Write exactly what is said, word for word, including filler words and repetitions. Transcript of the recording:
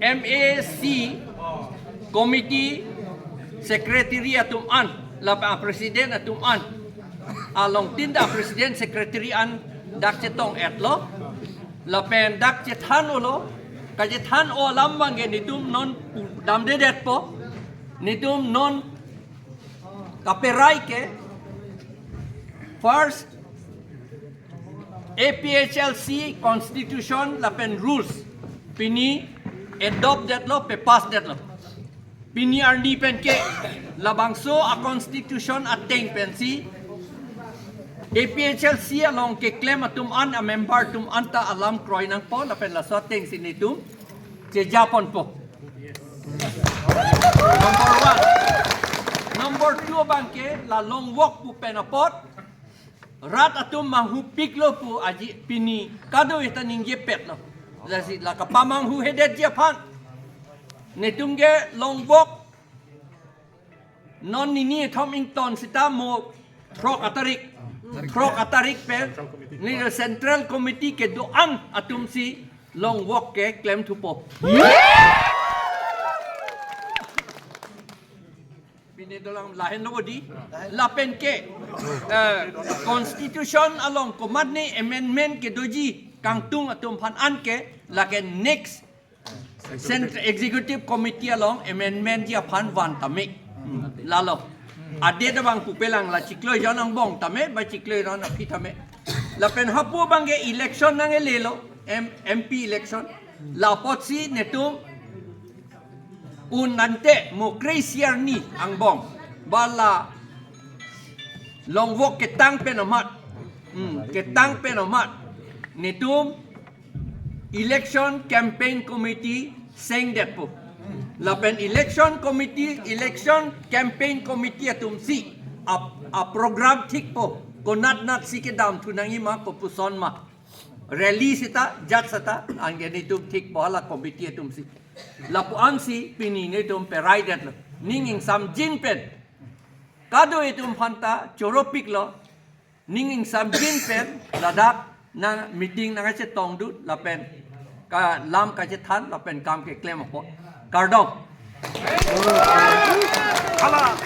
M A C committee secretary atum an, lapen a president atum an, along tinda president secretary an dak chetong-etlo, lapen dak chethan-olo, kachethan-o alam abangke netum non damdedetpo, netum non kaperai ke, first, A P H L C constitution lapen rules pini adopt detlo, pe-pass detlo. Pini arni penke labangso a constitution ateng pensi A P H L C along keklem atum an, a member atum anta alam kroi nangpo, lapen laso atengsi netum chejaponpo. Number one. Number two abangke la long walk pu pen apot rat atum manghupiklo pu aji pini kadokave ta ningjepetlo. Lasi la kapamanghuhedetji aphan netum ke long walk non nini thom ington sita mo throk atarik, throk atarik pen ni central committee kedo-an atumsi long walk keklem thupo. Pini dolang lahenlo bodi. Lapen ke, eh, constitution along komatne amendment kedoji kangtung atum aphan anke, lake next Central Executive Committee along amendment ji aphan van tame. Hmm, lalo. Adet abang pupelang, la chiklo jon angbong tame, ba chiklo jon aphi tame. Lapen hapu abangke election nanglelo, M-, M P election. La apotsi netum un nante mo kre-isi arni angbong ba la long walk ketang pen amat, hmm, ketang pen amat netum election campaign committee sengdetpo. Lapen election committee, election campaign committee atumsi a, a program thikpo. Konatnatsi kedam thu nangjima, kopuson ma, rally sita, jat sita, anke netum thikpo la committee atumsi. Lapu-ansi pini netum peraidetlo. Ning ingsamjin pen kadokave atum aphanta choropiklo. Ning ingsamjin pen ladak nang meeting nangkachetongdun lapen ka lam kachethan lapen kam keklem apot. Kardom. Hala.